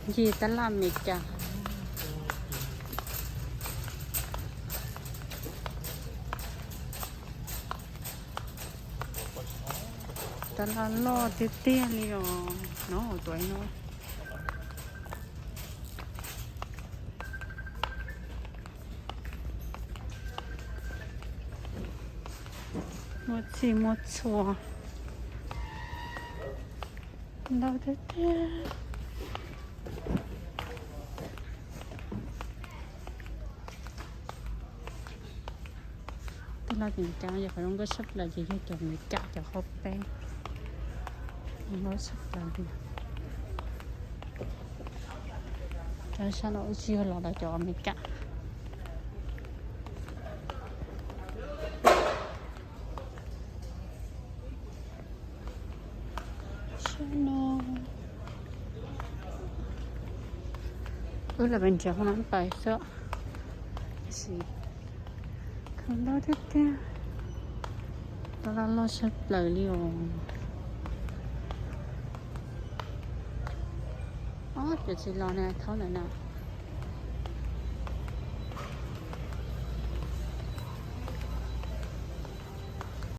Ncig tab laj Amelikas. Tab laj loj tiag tiag li os. No, tuav no. Muaj txhij muaj txhua ntau tiag tiag. Tej laj Amelikas yog qhov zoo nkauj tshaj plaws ces yog cov Amelikas cov hauv peb. Zoo nkauj tshaj plaws li. Cov sab no wb tsis yog los lawv cov Amelikas. Sab no wb los pem nrhiav qhov no pais xwb. Tab sis khaws ntau tiag tiag. Tab laj loj tshaj plaws li os. Ob, cov tsis los na, thaub ntawm na.